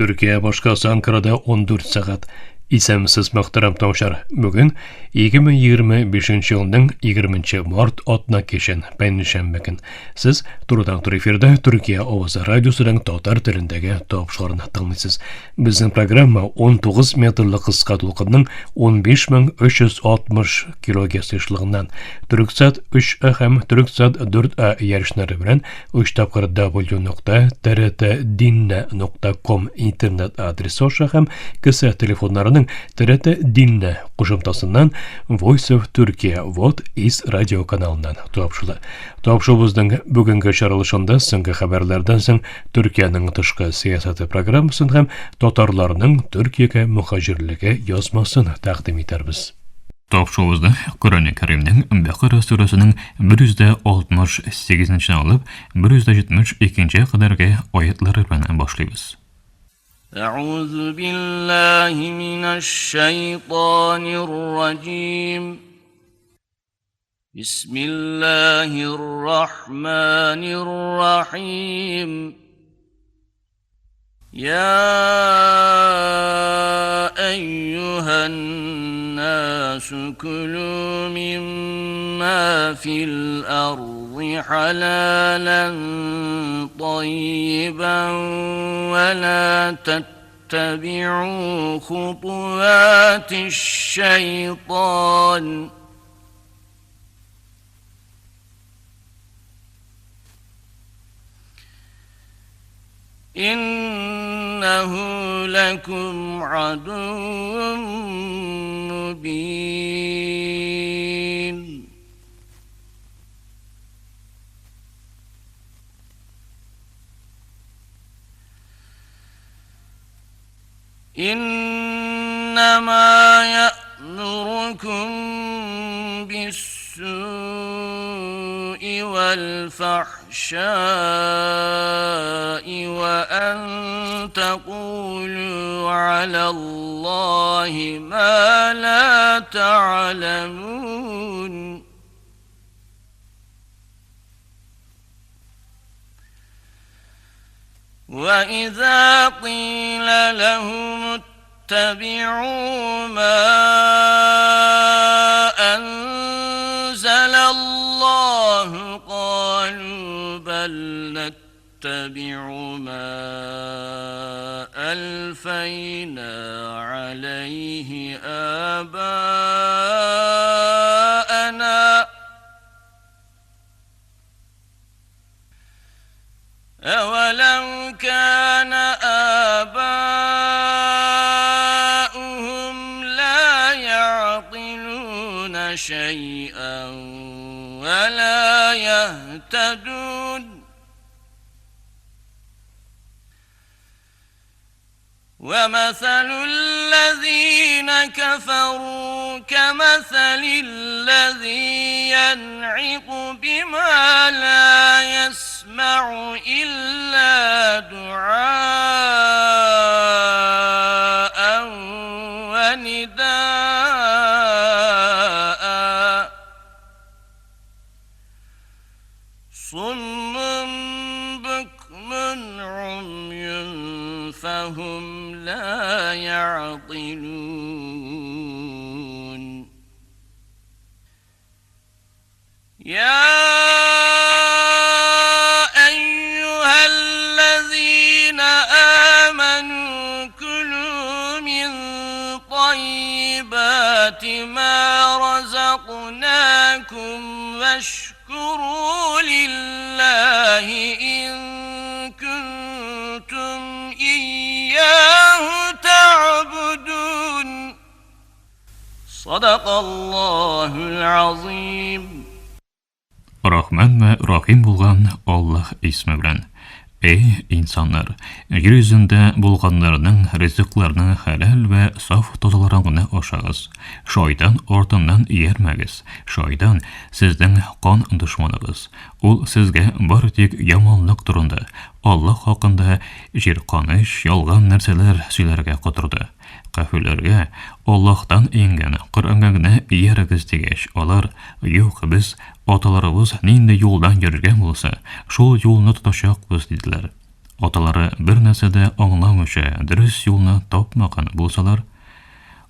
Төркия башкаласы Анкарада 14 сәгать. Исәнмесез, мөхтәрәм тыңлаучылар. Бүген 2025 елның 20 март атна кичен, пәнҗешәмбе көн. Сез турыдан-туры эфирда Төркия авазы радиосының татар телендәге тапшыруларын тыңлыйсыз. Безнең программа 19 метрлы кыска дулкынның 15360 килогерц ешлыгыннан Түрксат 3А һәм Түрксат 4А ярешләре белән Өч тапкыр w.trtdinne.com интернет адресы аша һәм кесә телефоннарының TRT Dinle кушымтасыннан Voice of Turkey Вот из радио каналыннан тапшырыла. Тапшыруыбызның бүгенге чыгарылышында соңгы хәбәрләрдән соң Төркиянең тышкы сәясәте программасын һәм татарларның Төркиягә мөхаҗирлеге язмасын тәкъдим итәрбез. Тапшыруыбызны Коръән Кәримнең Бәкара сүрәсенең 168 нче алып 172 нче кадәрге аятлары белән башлыйбыз. Әгъузу биллаһи минәш-шәйтанир раҗим. Бисмиллаһир рахманир рахим. يا أيها الناس كلوا مما في الأرض حلالا طيبا ولا تتبعوا خطوات الشيطان إنه لكم عدو مبين. إنما يأمركم بالسوء والفحشاء وأن تقولوا على الله ما لا تعلمون. وإذا قيل لهم اتبعوا ما أنزل الله قالوا بل نتبع ما ألفينا عليه آباءنا أولو كان آباؤهم لا يعقلون شيئا ولا يهتدون. ومثل الذين كفروا كمثل الذي ينعق بما لا يسمع إلا دعاء ونداء صم بكم عمي فهم لا يعقلون. يا أيها الذين آمنوا كلوا من طيبات ما رزقناكم واشكروا لله إن كنتم إياه تعبدون. صدق الله العظيم. Рахман вә Рахим булган Аллаһ исме белән. Эй, инсаннар! Җир йөзендә булганнарның ризыкларының хәләл вә саф тазаларын гына ашагыз. Шайтан артыннан иярмәгез. Шайтан, сезнең кан дошманыгыз. Ул сезгә бары тик яманлык турында, Аллаһ хакында җирканыч ялган нәрсәләр сөйләргә котырды. Кафирләргә, Аллаһтан иңгән Коръәнгә генә иярегез дигәч, алар, Юк, без аталарыбыз нинди юлдан йөргән булса, шул юлны тотачакбыз, диделәр. Аталары бер нәрсә дә аңламыйча дөрес юлны тапмаган булсалар,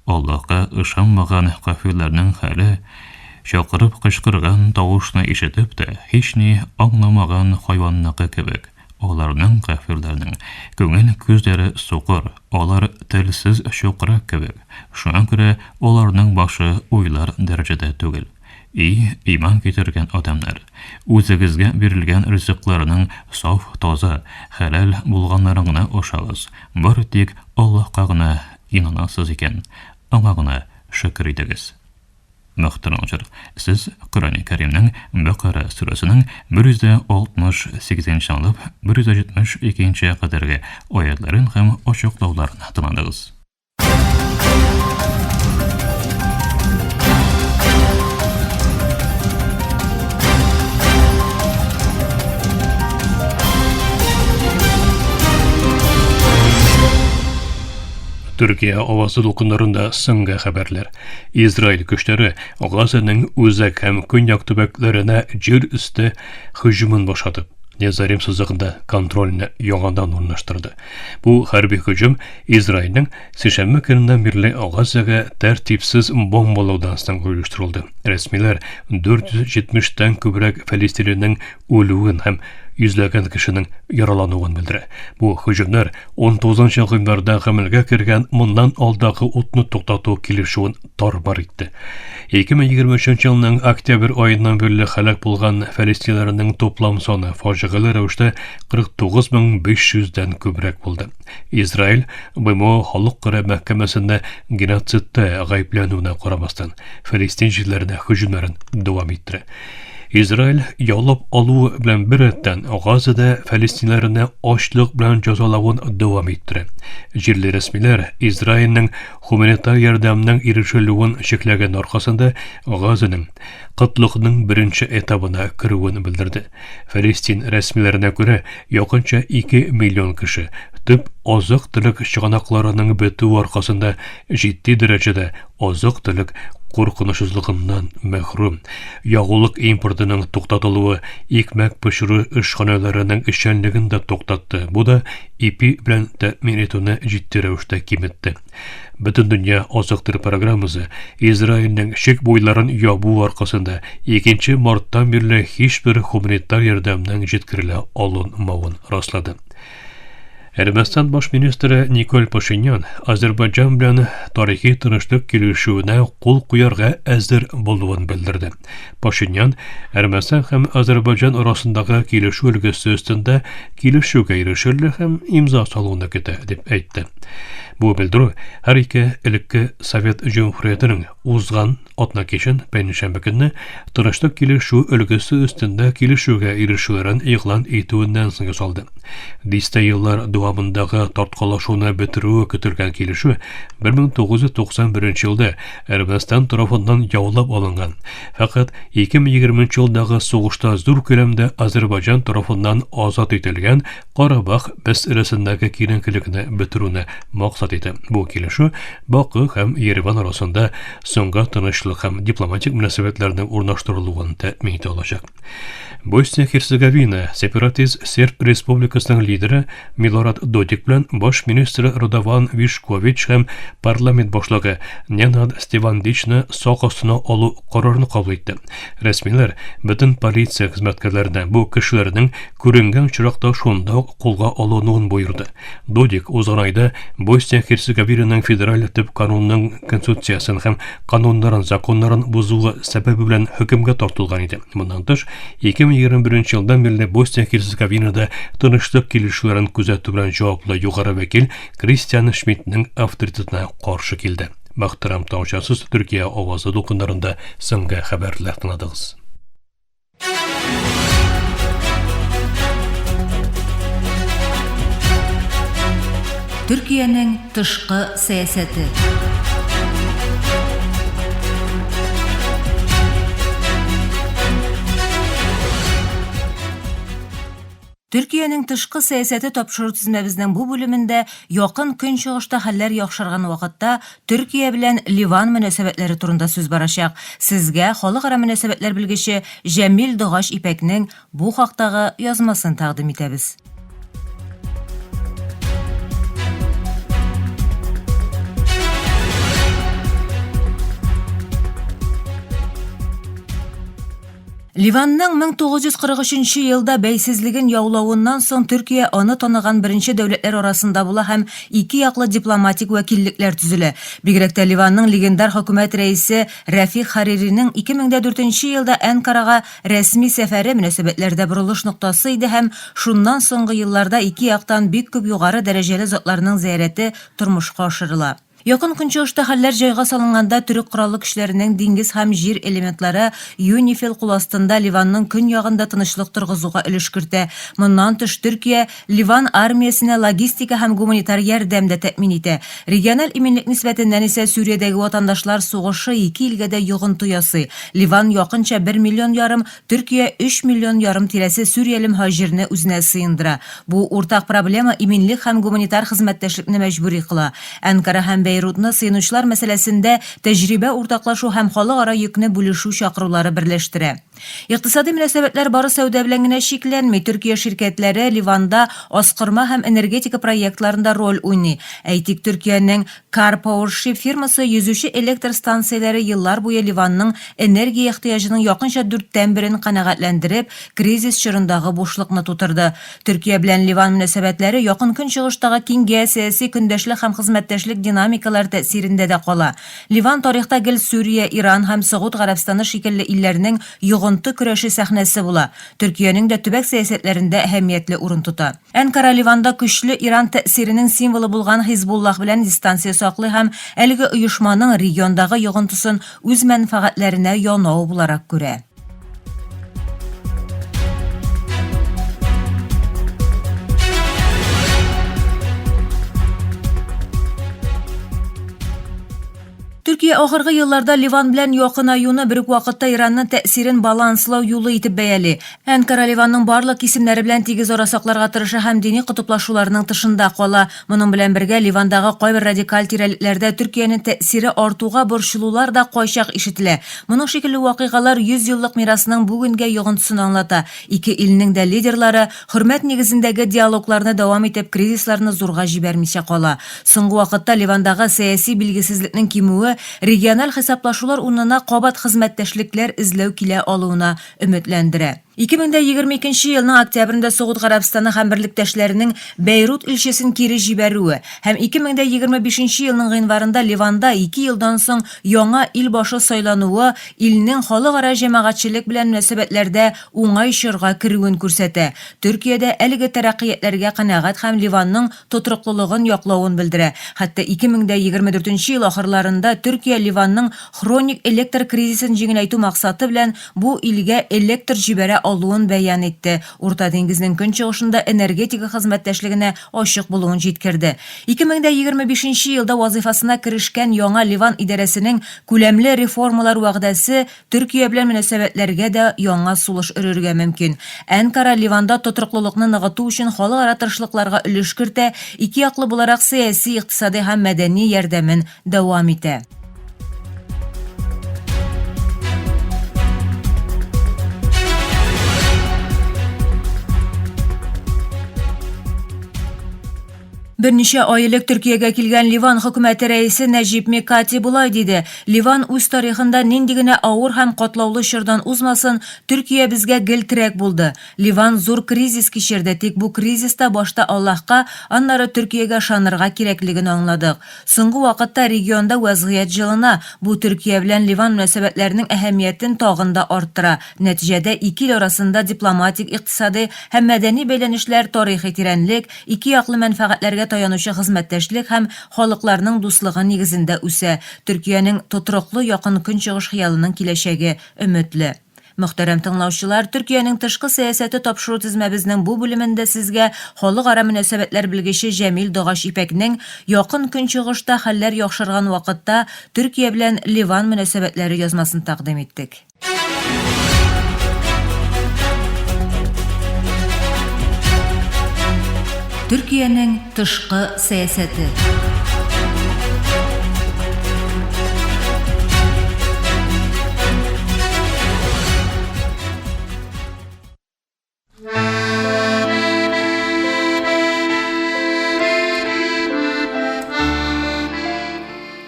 Аллаһка ышанмаган кафирләрнең хәле, чакырып кычкырган тавышны ишетеп тә һични аңламаган хайванныкы кебек, аларның, кафирләрнең, күңел күзләре сукыр, алар телсез чукрак кебек, шуңа күрә аларның башы уйлар дәрәҗәдә түгел. И, иман китергән адәмнәр! Үзегезгә бирелгән ризыкларның саф, таза, хәләл булганнарын гына ашагыз, бары тик Аллаһка гына инанасыз икән, Аңа гына шөкер итегез. Мөхтәрәм җыр, сез Коръәни Кәримнең Бәкара сүрәсенең 168 нче алып 172 нче кадәрге аятьләрен һәм ачыклауларын тыңладыгыз. Төркия авазы дулкыннарында соңгы хәбәрләр. Израиль көчләре Газаның үзәк һәм көньяк төбәкләренә җир өсте һөҗүмен башлатып, Незарим сызыгында контрольне яңадан урнаштырды. Бу хәрби һөҗүм Израильнең сишәмбе көненнән бирле Газага тәртипсез бомбалаудан соң оештырылды. Рәсмиләр 470 тән күбрәк фәлестинленең үлүен һәм йөзләгән кешенең яралануын белдерә. Бу һөҗүмнәр 19 гыйнварда гамәлгә кергән моннан алдагы утны туктату килешүен тар-мар итте. 2023 елның октябрь аеннан бирле һәлак булган фәлестиннәрнең туплам саны фаҗигале рәвештә 49500 дән күбрәк булды. Израиль БМО халыкара мәхкәмәсендә геноцидта гаепләнүенә карамастан, Фәлестин җирләренә һөҗүмнәрен дәвам иттерә. Израиль яулап алуы белән беррәттән Газада фәлестиннәрне ачлык белән җәзалавын дәвам иттерә. Җирле рәсмиләр Израильнең гуманитар ярдәмнең ирешелүен чикләгән аркасында Газаның кытлыкның беренче этабына керүен белдерде. Фәлестин рәсмиләренә күрә, якынча 2 миллион кеше төп азык-төлек чыганакларының бетүе аркасында җитди дәрәҗәдә азык-төлек куркынычсызлыгыннан мәхрүм. Ягулык импортының туктатылуы икмәк пешерү эшханәләренең эшчәнлеген дә туктатты. Бу да ипи белән тәэмин итүне җитди рәвештә киметте. Бөтендөнья азык-төлек программасы Израильнең чик буйларын ябу аркасында 2 марттан бирле һичбер гуманитар ярдәмнең җиткерелә алынмавын раслады. Әрмәнстан баш министры Николь Пашинян Азербайҗан белән тарихи тынычлык килешүенә кул куярга әзер булуын белдерде. Пашинян Әрмәнстан һәм Азербайҗан арасындагы килешү өлгесе өстендә килешүгә ирешелде һәм имза салуны көтә, дип әйтте. Бу белдерү һәр ике элекке Совет җөмһүриятенең узган Атна кичен, пәнҗешәмбе көнне, тынычлык килешү өлгесе өстендә килешүгә ирешүләрен игълан итүеннән соң ясалды. Дистә еллар дәвамындагы тарткалашуны бетерүе көтелгән килешү 1991 елда Әрмәнстан тарафыннан яулап алынган, фәкать 2020 елдагы сугышта зур күләмдә Азербайҗан тарафыннан азат ителгән Карабах мәсьәләсендәге киеренкелекне бетерүне максат итә. Бу килешү Бакы һәм Ереван арасында соңгы тынычлык һәм дипломатик мөнәсәбәтләрнең урнаштырылуын тәэмин итә алачак. Босния-Херцеговина сепаратист Серб Республикасының лидеры Милорад Додик белән баш министры Радован Вишкович һәм парламент башлыгы Ненад Стевандичны сак астына алу карарын кабул итте. Рәсмиләр бөтен полиция хезмәткәрләренә бу кешеләрнең күренгән очракта шунда ук кулга алынуын боерды. Додик узган айда Босния-Херцеговинаның федераль төп канунының конституциясен һәм кануннарын, законнарын бозуы сәбәбе белән хөкемгә тартылган иде. Моннан тыш, 2021 елдан бирле Босния-Херцеговинада тынычлык килешүләрен күзәтү белән җаваплы югары вәкил Кристиан Шмидтның авторитетына каршы килде. Мөхтәрәм тыңлаучылар, Төркия авазы дулкыннарында соңгы хәбәрләр тыңладыгыз. Төркиянең тышкы сәясәте. Төркиянең тышкы сәясәте тапшыру тезмәбезнең бу бүлемендә Якын Көнчыгышта хәлләр яхшырган вакытта Төркия белән Ливан мөнәсәбәтләре турында сүз барачак. Сезгә халыкара мөнәсәбәтләр белгече Җәмил Догач Ипәкнең бу хактагы язмасын тәкъдим итәбез. Ливанның 1943 елда бәйсезлеген яулавыннан соң Төркия аны таныган беренче дәүләтләр арасында була һәм ике яклы дипломатик вәкиллекләр төзелә. Бигрәк тә Ливанның легендар хөкүмәт рәисе Рәфик Хариринең 2004 елда Әнкарага рәсми сәфәре мөнәсәбәтләрдә борылыш ноктасы иде һәм шуннан соңгы елларда ике яктан бик күп югары дәрәҗәле затларның зиярәте тормышка ашырыла. Якын Көнчыгышта хәлләр җайга салынганда төрек кораллы көчләренең диңгез һәм җир элементлары ЮНИФИЛ кул астында Ливанның көньягында тынычлык торгызуга өлеш кертә. Моннан тыш, Төркия Ливан армиясенә логистика һәм гуманитар ярдәм дә тәэмин итә. Региональ иминлек нисбәтеннән исә Сүриядәге ватандашлар сугышы ике илгә дә йогынты ясый. Ливан якынча бер миллион ярым, Төркия өч миллион ярым тирәсе сүрияле мөһаҗирне үзенә сыендыра. Бу уртак проблема иминлек һәм гуманитар хезмәттәшлекне мәҗбүри кыла. Әнкара һәм Бәйрутны сыенучылар мәсьәләсендә тәҗрибә уртаклашу һәм халыкара йөкне бүлешү чакырулары берләштерә. Икътисади мөнәсәбәтләр бары сәүдә белән генә чикләнми. Төркия ширкәтләре Ливанда аскырма һәм энергетика проектларында роль уйный. Әйтик, Төркиянең Karpowership фирмасы йөзүче электр станцияләре еллар буе Ливанның энергия ихтыяҗының якынча дүрттән берен канәгатьләндереп, кризис чорындагы бушлыкны тутырды. Төркия белән Ливан мөнәсәбәтләре Якын Көнчыгыштагы киң геосәяси көндәшлек һәм хезмәттәшлек динамикалары тәэсирендә дә кала. Ливан тарихта гел Сүрия, Иран һәм Согуд Гарәбстаны шикелле илләрнең йогынты көрәше сәхнәсе була, Төркиянең дә төбәк сәясәтләрендә әһәмиятле урын тота. Әнкара Ливанда көчле Иран тәэсиренең символы булган Хизбуллаһ белән дистанция саклый һәм әлеге оешманың региондагы йогынтысын үз мәнфәгатьләренә янау буларак күрә. Төркия ахыргы елларда Ливан белән якынаюны бер үк вакытта Иранның тәэсирен баланслау юлы итеп бәяли. Әнкара Ливанның барлык кисемнәре белән тигез ара сакларга тырыша һәм дини котыплашуларның тышында кала. Моның белән бергә Ливандагы кайбер радикаль тирәлекләрдә Төркиянең тәэсире артуга борчылулар да кайчак ишетелә. Моның шикелле вакыйгалар 100 еллык мирасның бүгенгә йогынтысын аңлата. Ике илнең дә лидерлары хөрмәт нигезендәге диалогларны дәвам итеп, кризисларны зурга җибәрмичә кала. Соңгы вакытта Ливандагы сәяси билгесезлекнең кимүе региональ хисаплашулар урынына кабат хезмәттәшлекләр эзләү килә алуына өметләндерә. 2022 елның октябрендә Согуд Гарәбстаны һәм берлектәшләренең Бәйрут илчесен кире җибәрүе һәм 2025 елның гыйнварында Ливанда ике елдан соң яңа ил башы сайлануы илнең халыкара җәмәгатьчелек белән мөнәсәбәтләрдә уңай чорга керүен күрсәтә. Төркия дә әлеге тәрәккыятләргә канәгать һәм Ливанның тотрыклылыгын яклавын белдерә. Хәтта 2024 ел ахырларында Төркия Ливанның хроник электр кризисын җиңеләйтү максаты белән бу илгә электр җибәрә алуын бәян итте, Урта диңгезнең көнчыгышында энергетика хезмәттәшлегенә ачык булуын җиткерде. 2025 елда вазыйфасына керешкән яңа Ливан идарәсенең күләмле реформалар вәгъдәсе Төркия белән мөнәсәбәтләргә дә яңа сулыш өрергә мөмкин. Әнкара Ливанда тотрыклылыкны ныгыту өчен халыкара тырышлыкларга өлеш кертә, ике яклы буларак сәяси, икътисадый һәм мәдәни ярдәмен дәвам итә. Берничә ай элек Төркиягә килгән Ливан хөкүмәте рәисе Нәҗип Микати болай диде, Ливан үз тарихында нинди генә авыр һәм катлаулы чордан узмасын, Төркия безгә гел терәк булды. Ливан зур кризис кичерде, тик бу кризиста башта Аллаһка, аннары Төркиягә ышанырга кирәклеген аңладык. Соңгы вакытта регионда вәзгыять җылына, бу Төркия белән Ливан мөнәсәбәтләренең әһәмиятен тагын да арттыра. Нәтиҗәдә, ике ил арасында дипломатик, икътисадый һәм мәдәни бәйләнешләр тарихи тирәнлек, ике яклы мәнфәгатьләргә таянучы хезмәттәшлек һәм халыкларның дуслыгы нигезендә үсә. Төркиянең тотрыклы Якын Көнчыгыш хыялының киләчәге өметле. Мөхтәрәм тыңлаучылар, Төркиянең тышкы сәясәте тапшыру тезмәбезнең бу бүлемендә сезгә халыкара мөнәсәбәтләр белгече Җәмил Догач Ипәкнең Якын Көнчыгышта хәлләр яхшырган вакытта Төркия белән Ливан мөнәсәбәтләре язмасын тәкъдим иттек. Төркиянең тышкы сәясәте.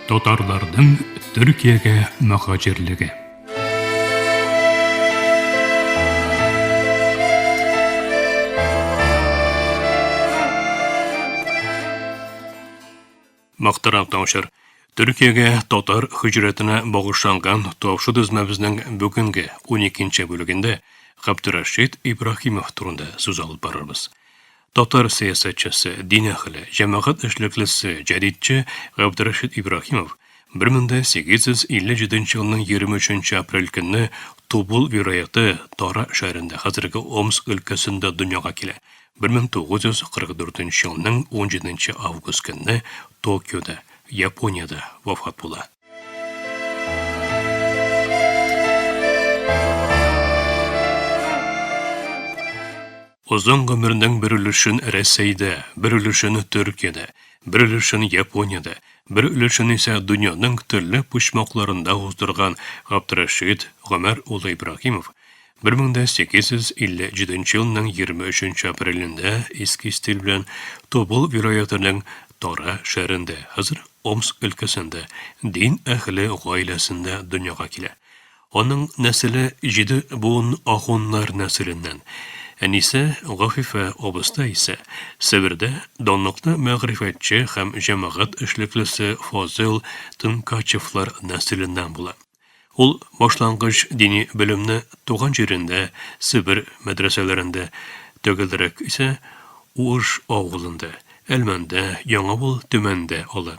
Татарларның Төркиягә мөһаҗирлеге. Мөхтәрәм тыңлаучылар, Төркиягә татар һиҗрәтенә багышланган тапшы төзмәбезнең бүгенге 12 бүлегендә Габдерәшит Ибраһимов турында сүз алып барырбыз. Татар сәясәтчесе, дин әһеле, җәмәгать эшлеклесе, җәдитче Габдерәшит Ибраһимов 1857 елның 23 апрель көнне Тубул вилаяте Тара шәһәрендә, хәзерге Омск өлкәсендә дөньяга килә. 1944 елның 17 август көнне Токиода, Япониядә вафат була. Озын гомернең бер өлешен Рәсәйдә, бер өлешен Төркиядә, бер өлешен Япониядә, бер өлешен исә дөньяның төрле почмакларында уздырган Габдрәшит Гомәр улы Ибраһимов 1857 елның 23 апрелендә иске стиль белән Тубыл вилаятының Тара шәһәрендә, хәзер Омск өлкәсендә, дин әһеле гаиләсендә дөньяга килә. Аның нәселе җиде буын ахуннар нәселеннән. Әнисе Гафифә абыстай исә Себердә данлыклы мәгърифәтче һәм җәмәгать эшлеклесе Фазыйл Тынкачевлар нәселеннән була. Ул башлангыч дини белемне туган җирендә, Себер мәдрәсәләрендә, төгәлрәк исә, Уыш авылында, Әлмәндә, Яңавыл Төмәндә ала.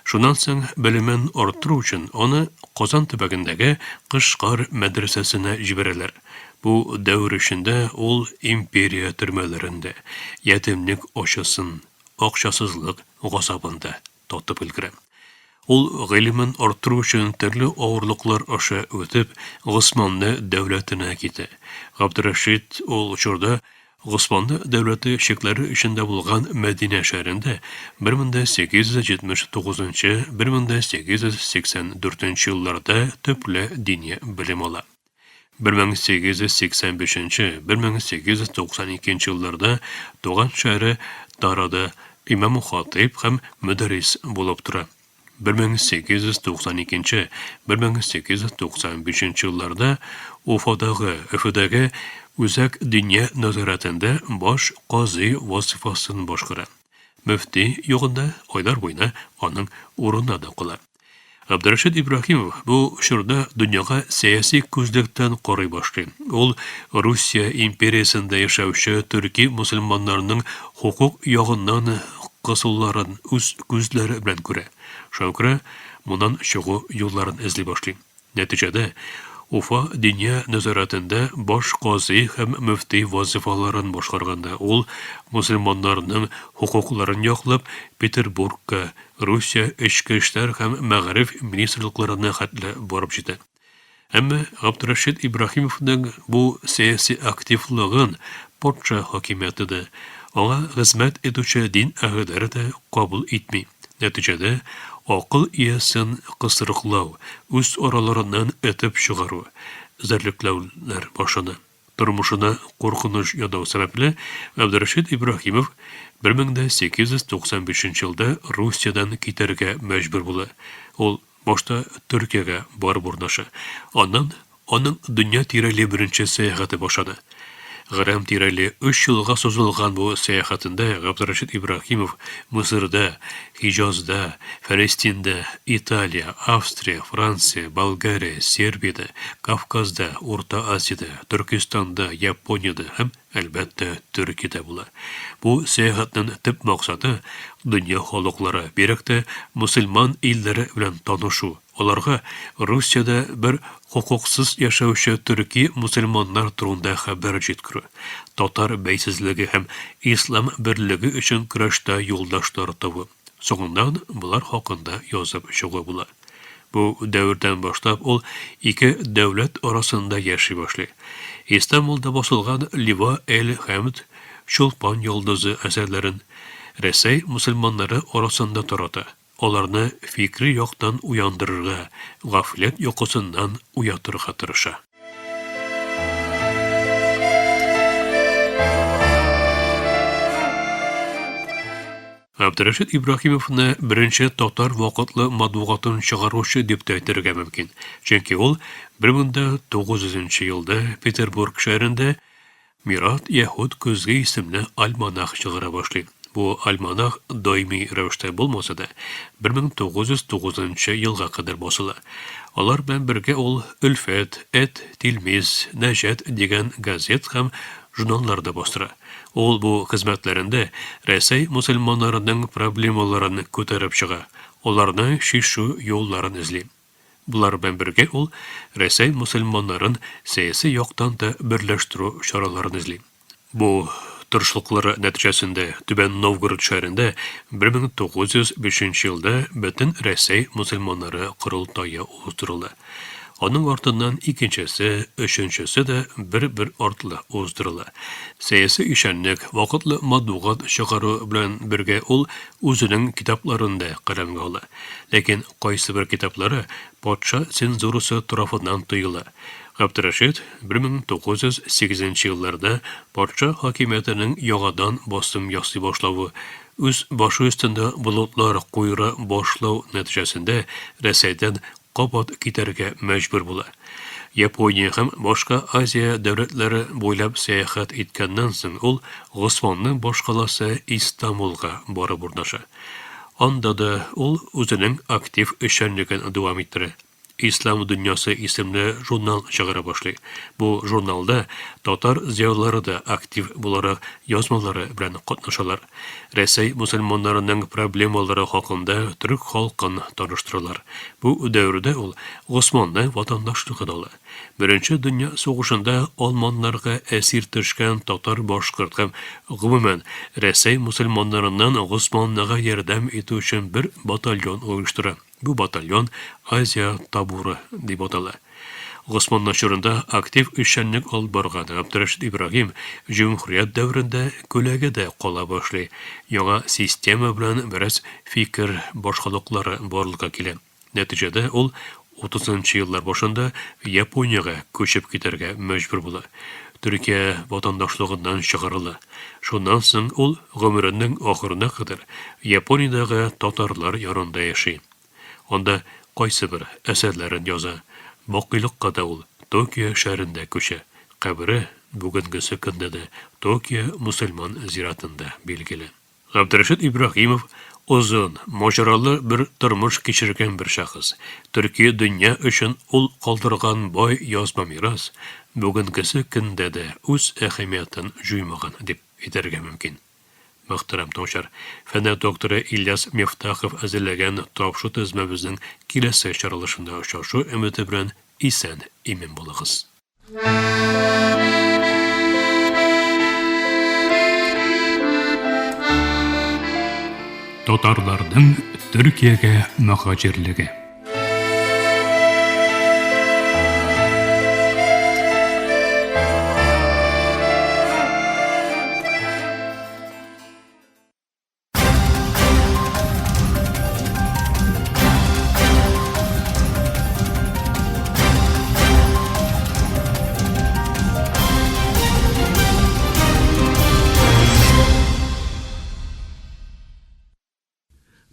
Шуннан соң белемен арттыру өчен аны Казан төбәгендәге Кышкар мәдрәсәсенә җибәрәләр. Бу дәвер эчендә ул империя төрмәләрендә ятимлек ачысын, акчасызлык газабын да татып өлгерә. Ул гыйлемен арттыру өчен төрле авырлыклар аша үтеп, Госманлы дәүләтенә китә. Габдрәшит ул чорда Госманлы дәүләте чикләре эчендә булган Мәдинә шәһәрендә 1879-1884 елларда төпле дини белем ала. 1885-1892 елларда туган шәһәре Тарада имам-хатыйб һәм мөдәррис булып тора. 1892-1895 елларда Уфадагы, Өфедәге Үзәк Диния нәзарәтендә баш казый вазыйфасын башкара. Мөфти югында айлар буена аның урынына да кала. Габдрәшит Ибраһимов бу чорда дөньяга сәяси күзлектән карый башлый. Ул Русия империясендә яшәүче төрки мөселманнарының хокук ягыннан кысуларын үз күзләре белән күрә. Шуңа күрә моннан чыгу юлларын эзли башлый. Нәтиҗәдә, Уфа Диния нәзарәтендә баш казый һәм мөфти вазыйфаларын башкарганда ул мөселманнарның хокукларын яклап Петербургка, Русия Эчке эшләр һәм мәгариф министрлыкларына хәтле барып җитә. Әмма Габдрәшит Ибраһимовның бу сәяси активлыгын патша хакимияте дә, аңа хезмәт итүче дин әһелләре дә кабул итми. Нәтиҗәдә, акыл иясен кысрыклау, үз араларыннан этеп чыгару, эзәрлекләүләр башлана. Тормышына куркыныч янау сәбәпле, Габдрәшит Ибраһимов 1895 елда Русиядән китәргә мәҗбүр була. Ул башта Төркиягә барып урнаша, аннан Аның дөнья тирәли беренче сәяхәте башлана. Гырам тирәли өч елга сузылган бу сәяхәтендә Габдрәшит Ибраһимов Мысырда, Хиҗазда, Фәлестиндә, Италия, Австрия, Франция, Болгария, Сербиядә, Кавказда, Урта Азиядә, Төркестанда, Япониядә һәм, әлбәттә, Төркиядә була. Бу сәяхәтнең төп максаты, дөнья халыклары, бигрәк тә мөселман илләре белән танышу, Аларга Русиядә бер хокуксыз яшәүче төрки мөселманнар турында хәбәр җиткерү, татар бәйсезлеге һәм ислам берлеге өчен көрәштә юлдашлар табу, соңыннан болар хакында язып чыгу була. Бу дәвердән башлап ул ике дәүләт арасында яши башлый. Истанбулда басылган Лива эль-Хәмд, Чулпан йолдызы әсәрләрен Рәсәй мөселманнары арасында тарата. Аларны фикри яктан уяндырырга, гафләт йокысыннан уятырга тырыша. Габдрәшит Ибраһимовны беренче татар вакытлы матбугатын чыгаручы дип тә әйтергә мөмкин, чөнки ул 1900 нчы елда Петербург шәһәрендә Мират Яһүд көзге исемле альманах чыгара башлый. Бу альманах даими рәвештә булмаса да, 1909 нчы елга кадәр басыла. Алар белән бергә ул Өлфәт, Эт, Тилмиз, Нәҗәт дигән газет һәм журналлар да бастыра. Ул бу хезмәтләрендә Рәсәй мөселманнарының проблемаларын күтәреп чыга, аларны чишү юлларын эзли. Болар белән бергә ул Рәсәй мөселманнарын сәяси яктан да берләштерү чараларын эзли. Бу тырышлыклары нәтиҗәсендә Түбән Новгород шәһәрендә 1905 елда Бөтен Рәсәй мөселманнары корылтае уздырыла. Аның артыннан икенчесе, өченчесе дә бер-бер артлы уздырыла. Сәяси эшчәнлек, вакытлы матбугат чыгару белән бергә ул үзенең китапларын да каләмгә ала. Ләкин кайсыбер китаплары патша цензурасы тарафыннан тыела. Габдрәшит 1908 нче елларда патша хакимиятенең яңадан басым ясый башлавы, үз башы өстендә болытлар куера башлау нәтиҗәсендә Рәсәйдән кабат китәргә мәҗбүр була. Япония һәм башка Азия дәүләтләре буйлап сәяхәт иткәннән соң ул Госманлы башкаласы Истанбулга барып урнаша. Анда да ул үзенең актив эшчәнлеген дәвам иттерә. Ислам дөньясы исемле журнал чыгара башлый. Бу журналда татар зыялылары да актив буларак язмалары белән катнашалар. Рәсәй мөселманнарының проблемалары хакында төрек халкын таныштыралар. Бу дәвердә ул Госманлы ватандашлыгын ала. Беренче дөнья сугышында алманнарга әсир төшкән татар-башкорт һәм, гомумән, Рәсәй мөселманнарыннан Госманлыга ярдәм итү өчен бер батальон оештыра. Бу батальон Азия табуры дип атала. Госманлы чорында актив эшчәнлек алып барган Габдрәшит Ибраһим җөмһүрият дәверендә күләгәдә кала башлый, яңа система белән бераз фикер башкалыклары барлыкка килә. Нәтиҗәдә, ул утызынчы еллар башында Япониягә күчеп китәргә мәҗбүр була, Төркия ватандашлыгыннан чыгарыла. Шуннан соң ул гомеренең ахырына кадәр Япониядәге татарлар янында яши. Анда кайсыбер әсәрләрен яза. Бакыйлыкка да ул Токио шәһәрендә күчә. Кабере бүгенгесе көндә дә Токио мөселман зиратында билгеле. Габдрәшит Ибраһимов озын, маҗаралы бер тормыш кичергән бер шәхес. Төрки дөнья өчен ул калдырган бай язма мирас бүгенгесе көндә дә үз әһәмиятен җуймаган дип әйтергә мөмкин. Мөхтәрәм тыңлаучылар, фәннәр докторы Ильяс Мифтахов әзерләгән тапшыру тезмәбезнең киләсе чыгарылышында очрашу өмете белән исән-имин булыгыз. Татарларның Төркиягә мөһаҗирлеге.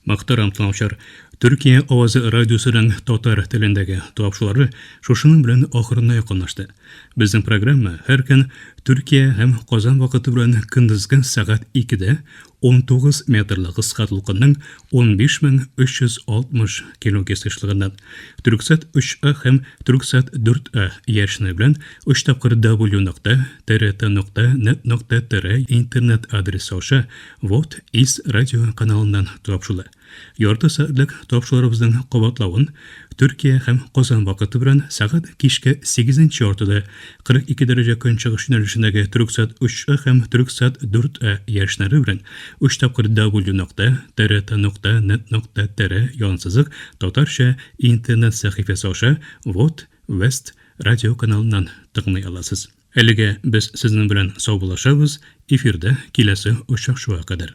Мөхтәрәм тыңлаучылар, Төркия авазы радиосының татар телендәге тапшырулары шушының белән ахырына якынлашты. Безнең программа һәр көн Төркия һәм Казан вакыты белән көндезге сәгать 2-дә 19 метрлы кыска дулкынның 15360 килогерц ешлыгыннан, Түрксат 3А һәм Түрксат 4А яшене белән өч тапкыр W нокта TRT нокта нет нокта TR интернет адресы аша Вот из радио каналыннан тапшырыла. Ярты сәгатьлек тапшыруларыбызның кабатлавын Төркия һәм Казан вакыты белән сәгать кичке сигезенче яртыда 42 дәрәҗә көнчыгыш юнәлешендәге Төрксат 3А һәм Төрксат 4А яшьнәре белән өч тапкыр W нокта TRT нокта нет нокта TR янсызык татарча интернет сәхифәсе аша Вот Вест радиоканалыннан тыңлый аласыз. Әлегә без сезнең белән саубуллашабыз, эфирда киләсе очрашуга кадәр.